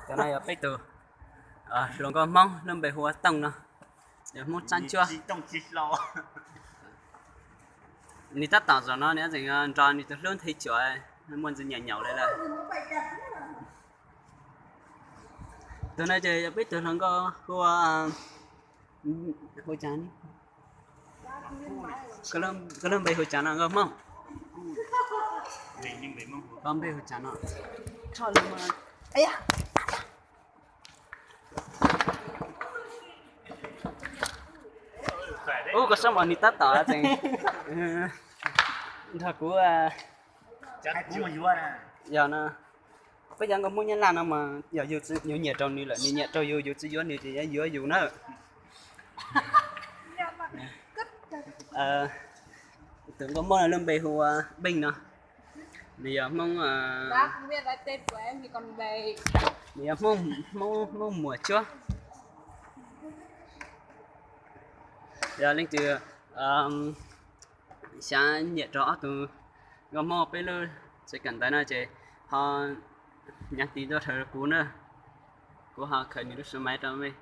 Cov no yog peb tug hluas nkauj Hmoob lub npe hu ua Tooj no, yog Hmoob Tsab Ntsuab. Nws tab tom zaum no nws tseem nrog nws tus hlub Nthib Cuam muaj ntxwg nyaum nyaum li lawm. Tus no ces yog peb tug hluas nkauj hu ua, hu cas, koj lub npe hu cas no nkauj Hmoob? Koj npe hu cas no? Ub, koj sab mos nws tab tom tseem nrog kuv, yog no, peb cov nkauj Hmoob Nyab Laj no mas yog yus nyiam rau nws lawm nws nyiam rau yus, yus tsis yuav nws ces yuav yus na. Tus nkauj Hmoob no lub npe hu ua Npeej no, nws yog Hmoob, nws yog Hmoob, Hmoob Muas Cuab. Yog leej twg xav nyiam rau ob tug nkauj Hmoob peb lub tsev kawm ntawv no ces ho nhắn tin tuaj rau kuv na, kuv ho khaws nws lub số máy rau mej.